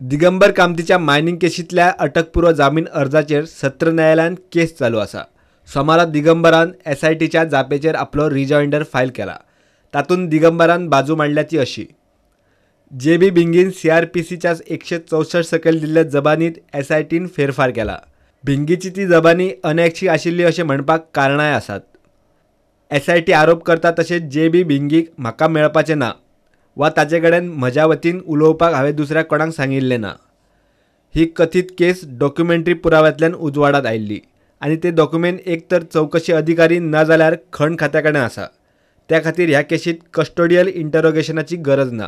दिगंबर कामतीच्या मायनिंग केशींतल्या अटकपूर्व जामीन अर्जाचेर सत्र न्यायालयांत केस चालू आसा. सोमारा दिगंबरान एसआयटीच्या जापेचेर आपलो रिजॉयंडर फायल केला. तातूंत दिगंबरान बाजू मांडल्या ती अशी: जे बी भिंगीन सीआरपीसीच्या 164 सकयल दिल्ले जबानीत एसआयटीन फेरफार केला. भिंगीची ती जबानी अनैच्छिक आशिल्ली अशें म्हणपाक कारणांय आसात. एसआयटी आरोप करता तशें जे बी भिंगीक म्हाका मेळपाचें ना वा ताचे कडेन म्हज्या वतीन उलोवपाक हांवें दुसऱ्या कोणाक सांगिल्लें ना. ही कथीत केस डॉक्युमेंटरी पुराव्यांतल्यान उजवाडांत आयिल्ली आनी ते डॉक्युमेंट एक तर चवकशी अधिकारी ना जाल्यार खण खात्या कडेन आसा. त्या खातीर ह्या केशींत कस्टोडियल इंटरोगेशनाची गरज ना.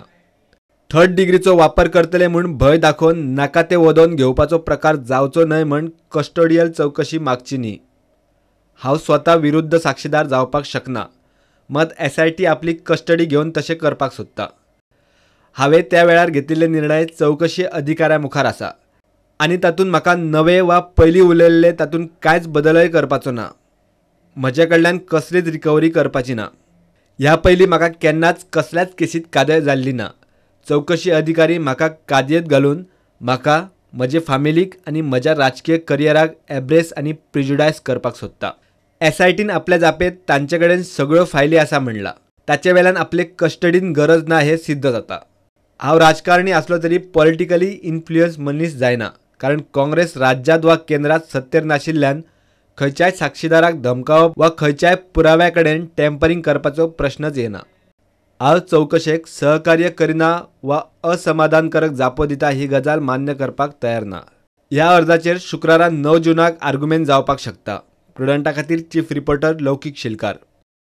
थर्ड डिग्रीचो वापर करतले म्हूण भंय दाखोवन नाका ते वदोवन घेवपाचो प्रकार जावचो न्हय म्हूण कस्टोडियल चवकशी मागची न्ही. हांव स्वता विरुद्ध साक्षीदार जावपाक शकना, मात एसआयटी आपली कस्टडी घेवन तशें करपाक सोदता. हांवें त्या वेळार घेतिल्ले निर्णय चवकशी अधिकाऱ्या मुखार आसा आनी तातूंत म्हाका नवे वा पयलीं उलयल्ले तातूंत कांयच बदलय करपाचो ना. म्हजे कडल्यान कसलीच रिकवरी करपाची ना. ह्या पयलीं म्हाका केन्नाच कसल्याच केसींत कादय जाल्ली ना. चवकशी अधिकारी म्हाका कादयेंत घालून म्हाका, म्हजे फामिलीक आनी म्हज्या राजकीय करियराक एब्रेस आनी प्रिजुडायज करपाक सोदता. एसआयटीन आपल्या जापेंत तांचे कडेन सगळ्यो फायली आसा म्हणलां. ताचे वेल्यान आपले कस्टडीन गरज ना हें सिद्ध जाता. हांव राजकारणी आसलो तरी पॉलिटिकली इन्फ्लुयन्स मनीस जायना, कारण काँग्रेस राज्यांत वा केंद्रांत सत्तेर नाशिल्ल्यान खंयच्याय साक्षीदाराक धमकावप वा खंयच्याय पुराव्या कडेन टेम्परींग करपाचो प्रश्नच येना. हांव चवकशेक सहकार्य करिना वा असमाधानकारक जापो दिता ही गजाल मान्य करपाक तयार ना. ह्या अर्जाचेर शुक्रारा 9 जूनाक आर्ग्युमेंट जावपाक शकता. प्रुडंटा खातीर चीफ रिपोर्टर लौकीक शिलकार.